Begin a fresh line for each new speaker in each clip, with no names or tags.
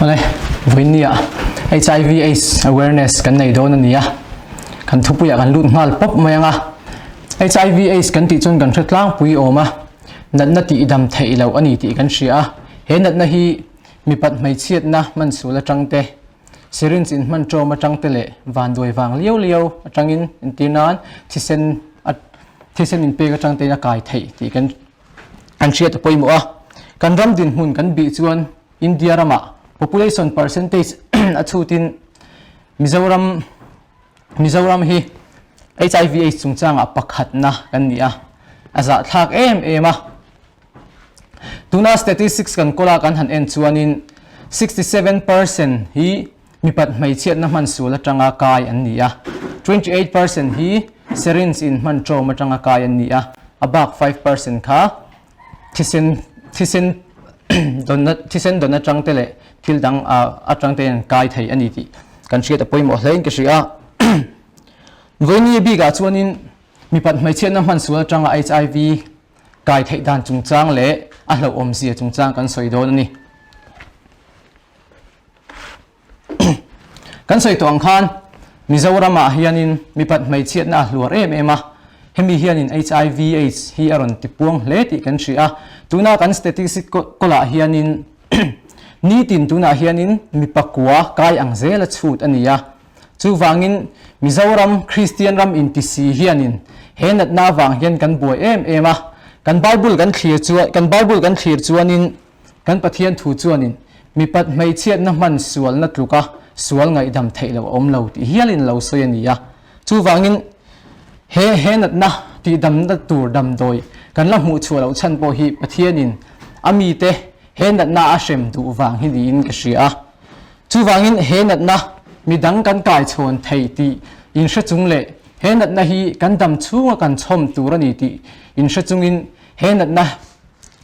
Awle, vawiinnia HIV AIDS awareness kan nei dawn a ni a, kan thupuiah kan lut nghal pawp mai ang a. HIV AIDS kan tih chuan kan hre tlangpui awm a, natna tihdam theih loh a ni tih kan hria a. He natna hi mipat hmeichhiatna hmansual atang te, syringe inhman ṭawm atang te leh vanduai vang liau liau atangin entir nan thisen a thisen inpek atang tein a kai theih tih kan kan hriat a pawimawh a. Kan ram dinhmun kan bih chuan India ramah population percentage a chhutin Mizoram Mizoram hi HIV AIDS chungchangah pakhatna kan ni a, a zahthlak em em a. Tuna statistics kan kawl a kan han en chuanin 67% hi mipat hmeichhiatna hman sual atanga kai an ni a, 28% hi syringe in hman ṭawm atanga kai an ni a, a bak 5% kha thisen thisen dawnna thisen dawn atang te leh thil dang atang te in kai thei a ni tih kan hriat a pawimawh hle in ka hria. Vawiini bikah chuanin mipat hmeichhiatna hman sual atanga HIV kai theih dan chungchang leh a hlauhawmzia chungchang kan sawi dawn a ni. Kan sawi tawh ang khan Mizoramah hianin mipat hmeichhiatna a hluar em em a, hemi hianin HIV AIDS hi a rawn tipuang hle tih kan hria a. Tuna kan statistic kawlah hianin nitin tunah hianin mipa kua kai ang zela chhut a ni a. Chuvangin Mizoram Kristian ram intisi hianin he natna avang hian kan buai em em a. Kan Bible kan thlir chuan kan Bible kan thlir chuanin Kan Pathian thu chuanin mipat hmeichhiatna hman sualna tluka sual ngaihdam theih loh a awm lo tih hialin lo sawi a ni a. Chuvangin he he natna tihdamna tur damdawi kan la hmuh chhuah loh chhan pawh hi Pathianin a mite he natna a hrem duh vang hi niin ka hria a. Chuvangin he natna midang kan kaichhawn thei tih inhre chung leh he natna hi kan dam chhunga kan chhawm tur a ni tih inhre chungin he natna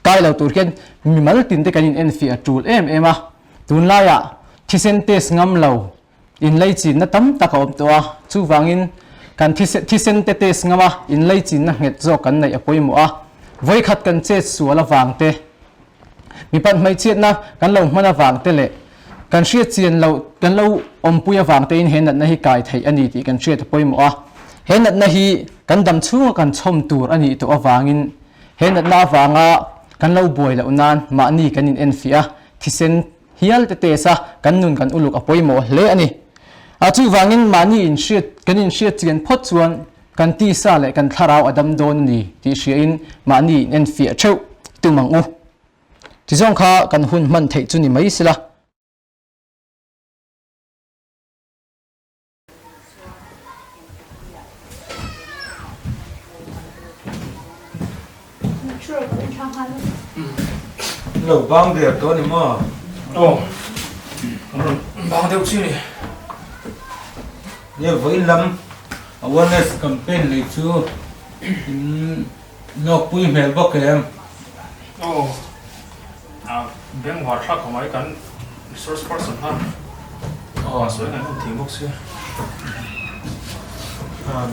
Kai lo tur hian mimal tin te kan in enfiah a tul em em a, tunlaiah thisen test ngam lo inleichinna tam tak a awm tawh a, chuvangin kan thisen te test ngam a inleichinna nghet zawk kan neih a pawimawh a, vawikhat kan chet sual avang te, mipat hmeichhiatna kan lo hman avang te leh kan hriatchian loh kan lo awmpui avang tein he natna hi kai theih a ni tih kan hriat a pawimawh a, he natna hi kan dam chhunga kan chhawm tur a nih tawh avangin He natna avanga kan lo buai loh nan mahni kan in enfiah a, thisen hial te test a kan nun kan uluk a pawimawh hle a ni. A chuvangin mahni in hriat kan in hriat chian phawt chuan kan tisa leh kan thlarau a dam dawn a ni tih hriain mahni in enfiah theuh tum ang u. Tizawng kha kan hun hman theih chu ni mai sela.
Lo bang der tawh ni maw?
Aw, kan rawn bang deuh chiah ni.
Nia vawiin lam awareness campaign lei chu in lawkpui hmel bawk em?
Aw, bengvar thlak ka mai kan resource person khan a sawi ngaih nawm thei bawk sia.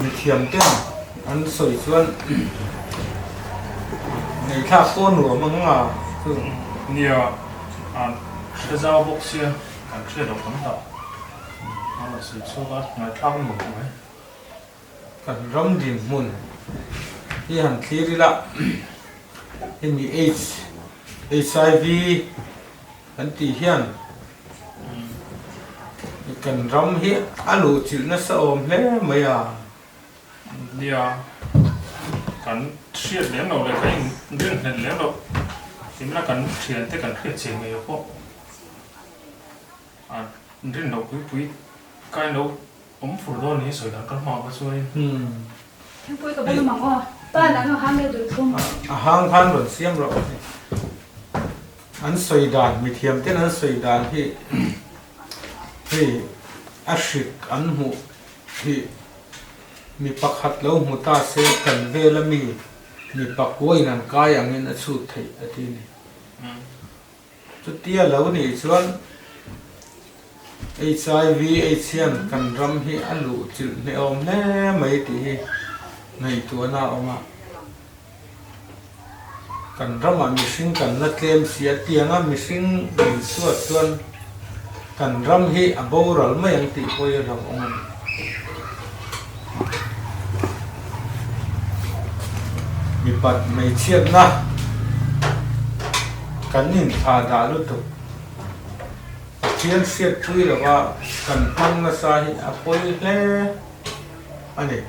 Mithiam ten an sawi chuan ngaihthlak pawh nuam ang a.
Nia, hre zau bawk sia kan hre lo tam tak a rawn sawi chhuak a, ngaihthlak nuam ka mai.
Kan ram dinhmun hi han thlir ila hemi aids, HIV kan tih hian kan ram hi a luhchilh nasa awm hle mai a.
Nia, kan hriat lem lo leh kan inrinhlelh lem lo timna kan thiante kan hriat chian ngei pawh a rin loh pui pui kai lo. Awm fur dawn ni sawi dan ka hma kha chuanin.
Thingpui ka bawm ang aw. Pa nang a hang leh dul thum.
A hang khan rawn siam rawh aw. An sawi dan, mithiam ten an sawi dan hi hei a hrik an hmuh hi mi pakhat lo hmu ta se kan vela mi mi pakuain an kai angin a chhut theih a ti ni. Chutia lo nih chuan HIV aids hian kan ram hi a luh chilh hnehawm hle mai tih hi ngaihtuahna a awm a. Kan ramah mihring kan la tlem si a, tianga mihring min suat chuan kan ram hi a boral mai ang tih pawh hi a hlauhawm a ni. Mipat hmeichhiatna kan inthlah dah lutuk. Pathian hriatpui lova kan hmang nasa hi a pawi hle a ni.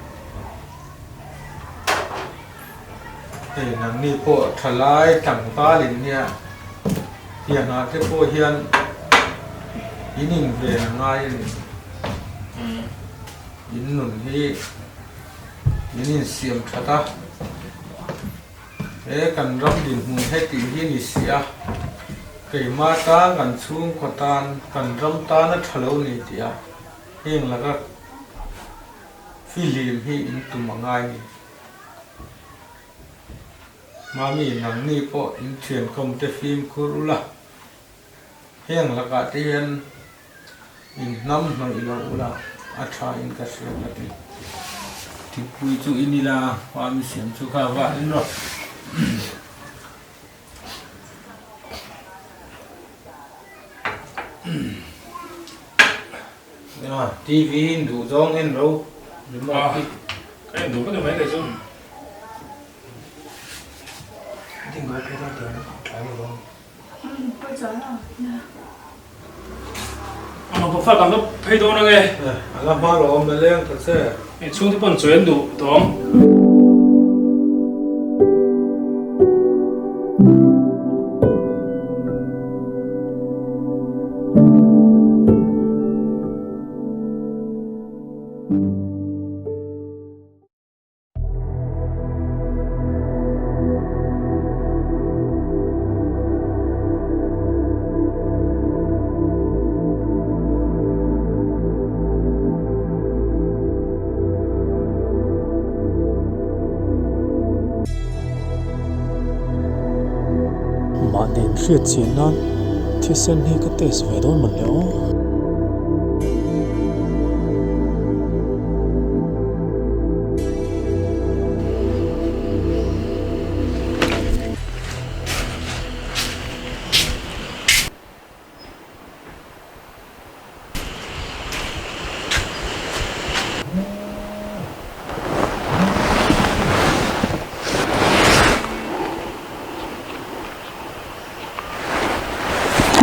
Hei nangni pawh thalai tlangval in nia tiangah te pawh hian in inven a ngai a ni. In nun hi in insiam that a, he kan ram dinhmun hetih hi ni si a, keimah tan kan chhungkaw tan kan ram tan a tha lo ni tih a heng laka fihlim hi in tum a ngai ni. Mami nangni pawh in thiankawm te fimkhur ula, heng lakah te hian In hnam hnawih lo ula a tha in ka hria ka ti. Thingpui chu in ila khua mi siam chu kha va in rawh. TV in duh zawng en ro remote hi.
Ka en duh ka ni mai kei chu. Fa kan la phei dawn ange.
A la hma lo awm la leng ta che.
Hei chhungte pawn chawi an duh tawh ang.
Mahni inhriat chian nan thisen hi ka test ve dawn mawn le aw.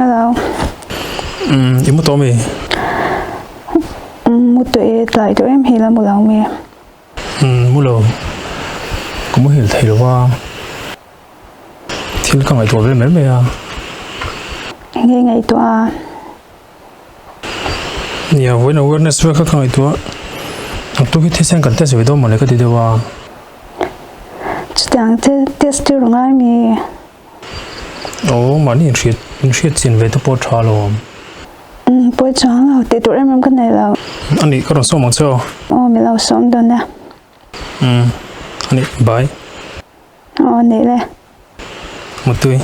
Hello.
I mu tawh mi?
Mu tawh e, tlai tawh em hi la mu lo mi?
Mu lo. Ka muhil thei lo va. Thil ka ngaihtuah vel mai mai a.
Nge ngaihtuah a?
Nia, vawiin awareness vel kha ka ngaihtuah. Naktuk hi thisen kan test ve dawn mawle ka ti deuh a.
Chutiang te test tur ngai mi?
Aw, mahni inhriat inhriat chin ve te pawh tha alawm.
Umm, pawi chuang lo, tih tur em em ka nei lo.
A nih, ka rawn sawm ang che aw.
Aw, min lo sawm dawn e.
Umm, a nih, bye.
Aw, nih le.
Mutui.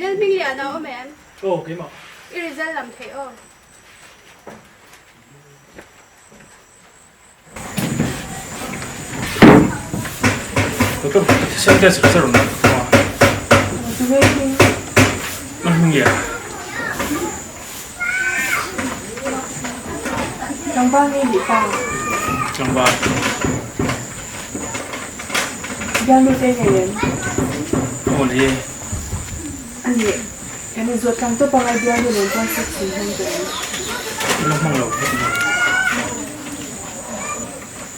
Lelhming lian a awm em?
Aw, keimah.
I result lam theih aw.
Doctor, thisen test result rawn lam tawh a. Lelhming lian.
Tlangval nge nih pa?
Tlangval.
Bialnu te nei em?
Aw nei e.
A nih, kan inzawt tlang tawp anga bialnu nen chuan sex in hmang tawh em?
I la hmang lo phawt mai.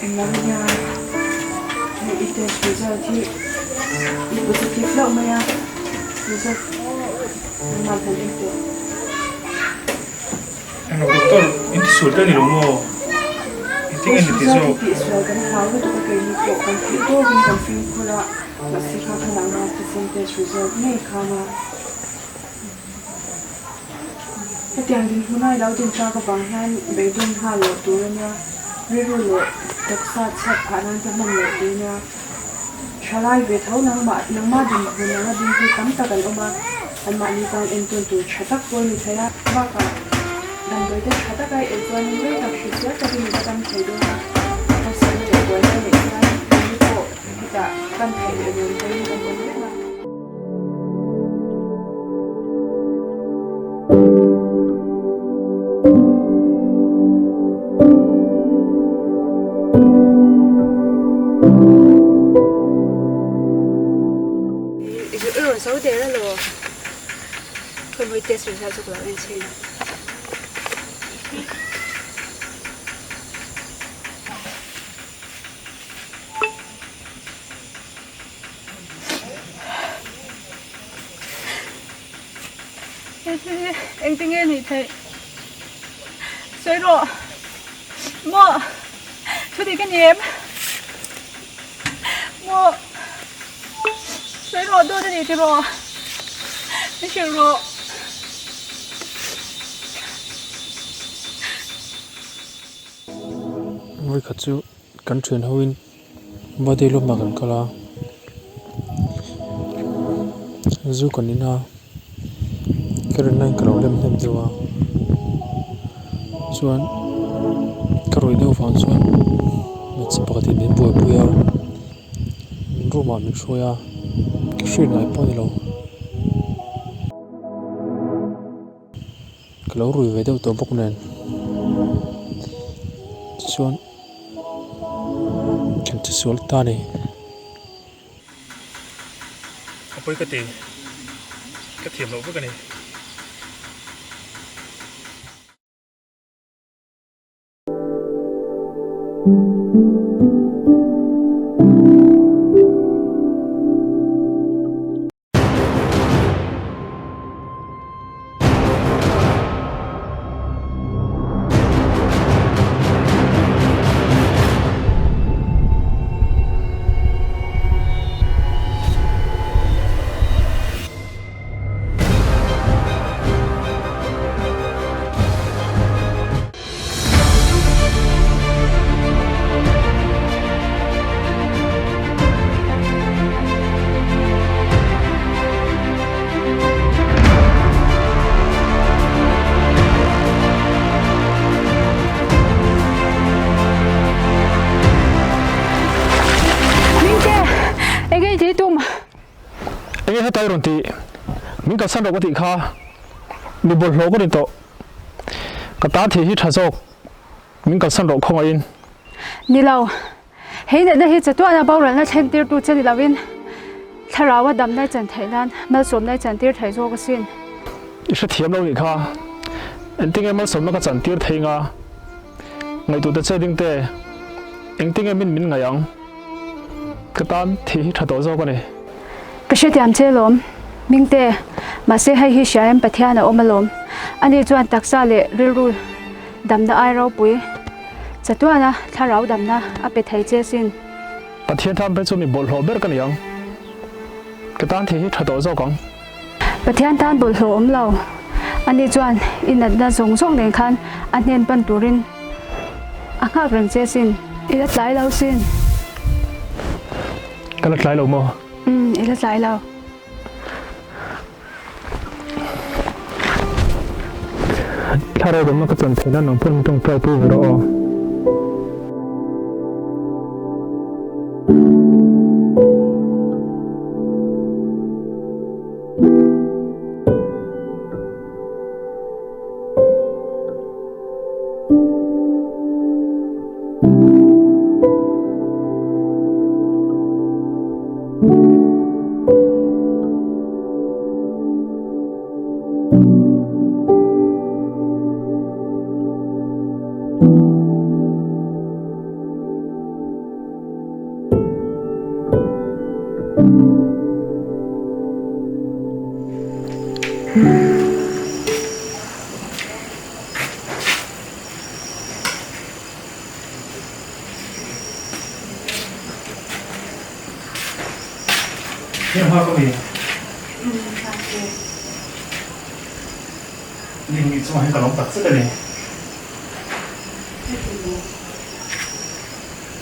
Englam nia hei i test result hi i positive hlauh mai a, result engmah kan en teh.
Englo doctor in ti sual te a ni lo maw? Engtin nge ni ti zawk?
Test result hi tihsual kan hlau lutuk a keini pawh kan theih tawkin kan fimkhur a, mahse kha khanah nga thisen test result ngei khan a. Hetiang dinhmun a i lo din tlak avang hian beidawn nghal loh tur a nia, rilru leh taksa chhiat phah nan te hman loh tur a nia. Thalai ve tho nangmah nangmah dinhmun anga ding hi tam tak an awm a, anmahni tan entawn tur tha tak pawh a ni thei a. Bakah damdawi te tha taka i ei chuanin rei tak hrisel takin i va dam thei dawn a, harsatna leh buaina neih hian keini pawh hetah kan theih leh rawn pawhin kan awm reng a.
I rawn zo der a law? Khawi test result chu ka lo en chhin. Engtin nge nih theih? Sawi rawh. Maw? Thu dik a ni em? Maw? Sawi rawh dawt a ni ti rawh. Min hrilh rawh.
Vawikhat chu kan thian ho in Birthday lawmah kan kal a, zu kan in a, ka rinna in ka lo lem hnem deuh a, chuan ka ruih deuh vang chuan hmeichhe pakhat in min buaipui a, min room ah min hruai a, ka hriat ngai pawh a ni lo. Ka lo rui ve deuh tawh bawk nen tichuan kan che sual ta a ni.
A pawi ka ti, ka thiam loh vek a ni.
Mingte, enge i tih tum?
Enge hetai rawn tih? Min kalsan rawh ka tih kha. Mi bawlhhlawh ka ni tawh. Ka tan thei hi tha zawk. Min kalsan rawh khawngaihin.
Ni lo. Hei natna hi chatuana boralna thlen tirtu che ni loin thlaraua damna i chan theih nan malsawmna i chan tir thei zawk asin.
I hrethiam lo nih kha. Engtinge malsawmna ka chan tir thei nga? Ngaihtuah ta che ding te. Engtinge min min ngaih ang? Ka tan thih hi tha tawh zawk a ni.
Ka hrethiam che lawm, Mingte. Mahse hei hi hria em Pathian a awm alawm. Ani chuan taksa leh rilru damna ai ropui chatuana thlarau damna a pe thei che sin.
Pathian tan phei chu mi bawlhhlawh ber ka ni ang. Ka tan thih hi tha tawh zawk ang.
Pathian tan bawlhhlawh awm lo. Ani chuan i natna zawng zawng nen khan a hnen pan turin a nghak reng che sin. I la tlai lo sin.
Ka la tlai lo maw?
Umm, i la tlai lo.
Thlarau dawmna ka chan theih nan nang pawn min tawngtai pui ve rawh aw. Heng nghak a mi? Ning nih chungah hian ka lawm tak zet a ni.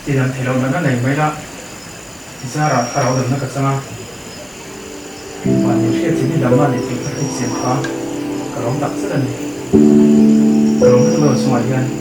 Tidam thei loh natna nei mai la, zarah thlarau damna ka chang a. Mahni hriat chin hi damna a nih tih ka hriat chian kha ka lawm tak zet a ni. Ka lawm lutuk lo chungah hian.